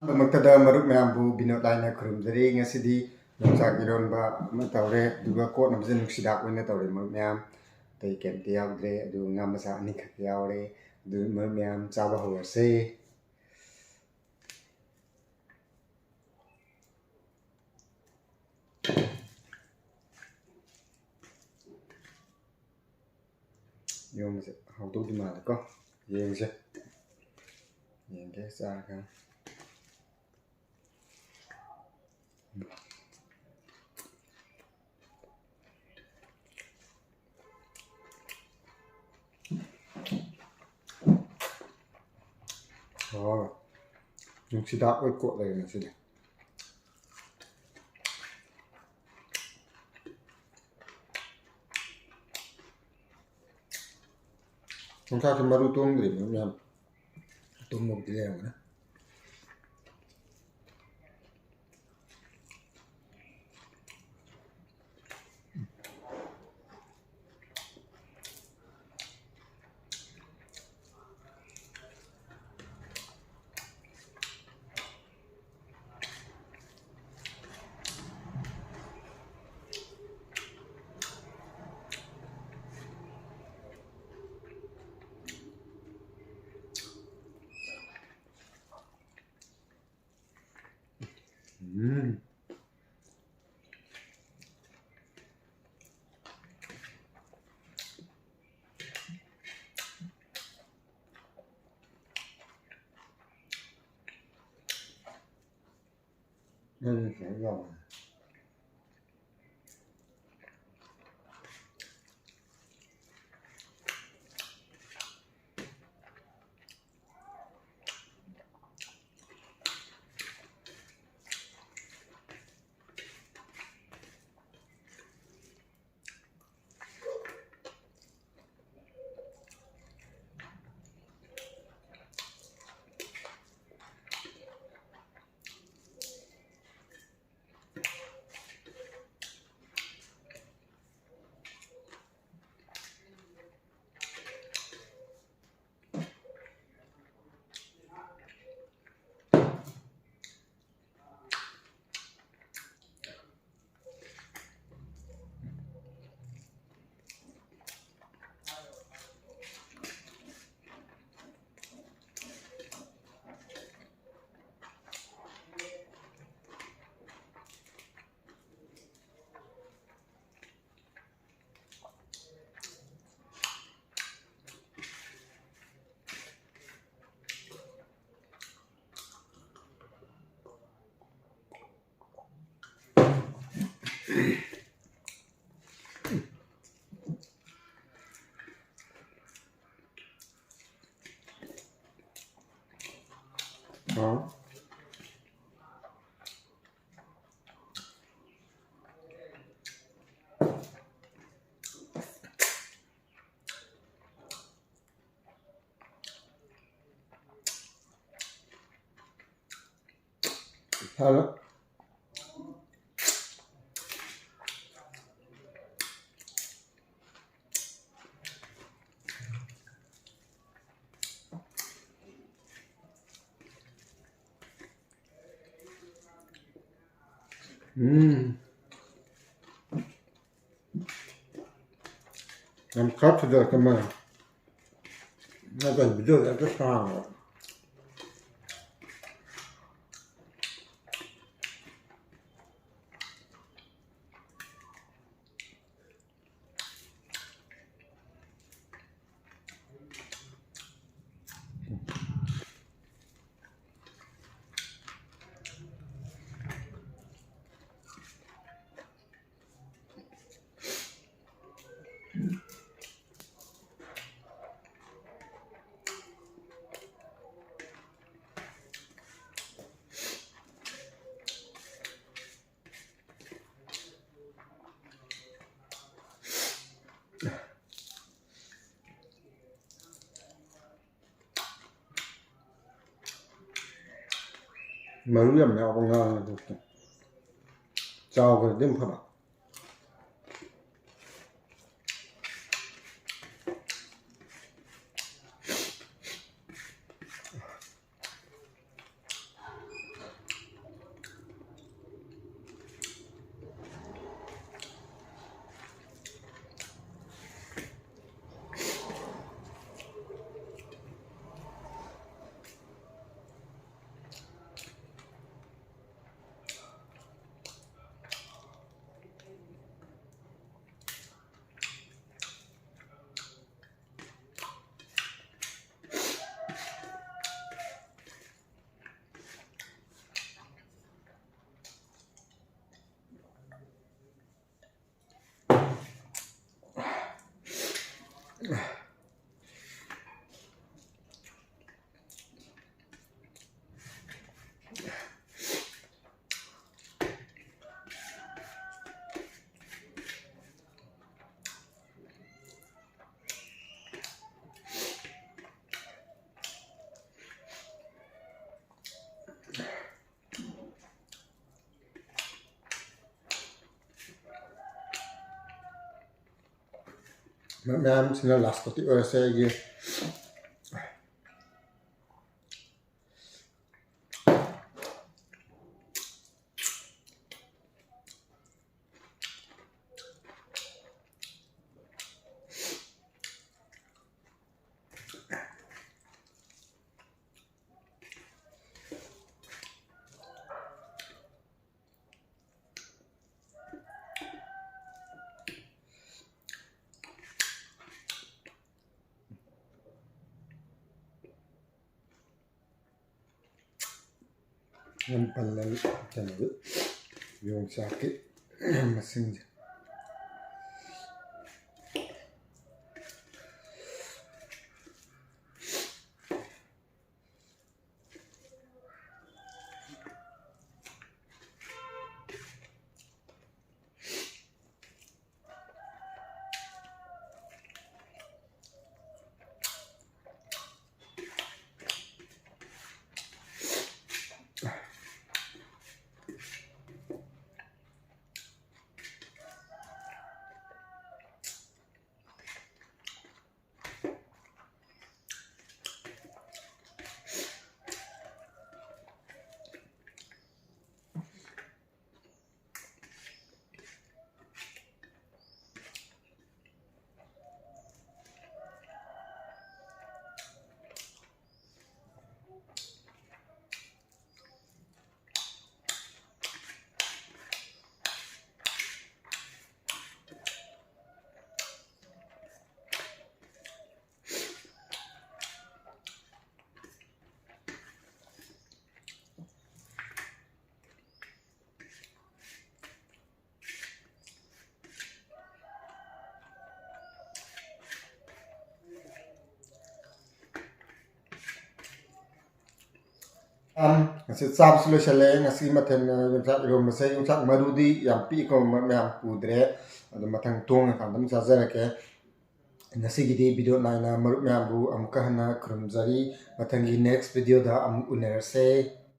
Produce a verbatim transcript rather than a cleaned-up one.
ꯑꯍꯥꯟꯕꯃꯛꯇꯗ ꯃꯔꯨꯞ ꯃꯌꯥꯝꯕꯨ ꯕꯤꯅꯣꯗ ꯂꯥꯏꯅ ꯈꯨꯔꯨꯝꯖꯔꯤ꯫ ꯉꯁꯤꯗꯤ ꯌꯣꯡꯆꯥꯛ ꯏꯔꯣꯟꯕ ꯑꯃ ꯇꯧꯔꯦ, ꯑꯗꯨꯒ ꯀꯣꯠꯅꯕꯁꯦ ꯅꯨꯡꯁꯤꯗꯥꯛ ꯑꯣꯏꯅ ꯇꯧꯔꯦ ꯃꯔꯨꯞ ꯃꯌꯥꯝ꯫ ꯑꯇꯩ ꯀꯩꯝꯇ ꯌꯥꯎꯗ꯭ꯔꯦ꯫ ꯑꯗꯨ ꯉꯥ ꯃꯆꯥ ꯑꯅꯤꯈꯛ ꯌꯥꯎꯔꯦ꯫ ꯑꯗꯨ ꯃꯔꯨꯞ ꯃꯌꯥꯝ ꯆꯥꯕ ꯍꯧꯔꯁꯦ꯫ ꯏꯔꯣꯟꯕꯁꯦ ꯍꯥꯎꯗꯧꯗꯤ ꯃꯥꯜꯂꯦꯀꯣ꯫ ꯌꯦꯡꯁꯦ꯫ ꯌꯦꯡꯒꯦ ꯆꯥꯔꯒ꯫ ꯑꯣ, ꯅꯨꯡꯁꯤꯗꯥꯛ ꯂꯣꯏ ꯀꯣꯠ ꯂꯩꯔꯦ ꯉꯁꯤꯗꯤ꯫ ꯌꯣꯡꯆꯥꯛꯁꯦ ꯃꯔꯨ ꯇꯣꯡꯗ꯭ꯔꯤꯕꯅꯤ ꯃꯌꯥꯝ꯫ ꯑꯇꯣꯡꯕꯕꯨꯗꯤ ꯂꯩꯔꯝꯒꯅꯤ꯫ ꯎꯝ꯫ ꯎꯝ, ꯌꯥꯝ ꯍꯥꯎꯋꯦ꯫ ꯍꯥꯎ꯫ ꯍꯜꯂꯣ꯫ ꯎꯝ꯫ ꯌꯥꯝ ꯈꯔ ꯐꯖꯔꯛꯀꯦ ꯃꯥ꯫ ꯅꯠꯇ꯭ꯔꯗꯤ ꯚꯤꯗꯤꯑꯣꯁꯦ ꯍꯦꯛꯇ ꯁꯥꯡꯉꯦꯕ꯫ ꯃꯔꯨ ꯌꯥꯝ ꯌꯥꯎꯕ ꯉꯥꯅꯤ ꯑꯗꯨꯁꯨ꯫ ꯆꯥꯎꯈ꯭ꯔꯗꯤ ꯑꯗꯨꯝ ꯐꯕ꯫ ꯃꯌꯥꯝꯁꯤꯅ ꯂꯥꯁ ꯀꯣꯇꯤ ꯑꯣꯏꯔꯁꯦ ꯑꯩꯒꯤ꯫ ꯌꯥꯝ ꯄꯜꯂꯦ ꯀꯩꯅꯣꯗꯨ, ꯌꯣꯡꯆꯥꯛꯀꯤ ꯃꯁꯤꯡꯁꯦ꯫ ꯎꯝ, ꯉꯁꯤ ꯆꯥꯕꯁꯨ ꯂꯣꯏꯁꯜꯂꯦ꯫ ꯉꯁꯤꯒꯤ ꯃꯊꯦꯜ, ꯑ, ꯌꯣꯡꯆꯥꯛ ꯏꯔꯣꯝꯕꯁꯦ꯫ ꯌꯣꯡꯆꯥꯛ ꯃꯔꯨꯗꯤ ꯌꯥꯝ ꯄꯤꯛꯏꯀꯣ, ꯃ-, ꯃꯌꯥꯝ ꯄꯨꯗ꯭ꯔꯦ꯫ ꯑꯗꯣ ꯃꯊꯪ ꯇꯣꯡꯉꯀꯥꯟꯗ ꯑꯗꯨꯝ ꯆꯥꯖꯔꯛꯀꯦ꯫ ꯉꯁꯤꯒꯤꯗꯤ video ꯅꯥꯏꯅ ꯃꯔꯨꯞ ꯃꯌꯥꯝꯕꯨ ꯑꯃꯨꯛꯀ ꯍꯟꯅ ꯈꯨꯔꯨꯝꯖꯔꯤ꯫ ꯃꯊꯪꯒꯤ next video ꯗ ꯑꯃꯨꯛ ꯎꯅꯔꯁꯦ꯫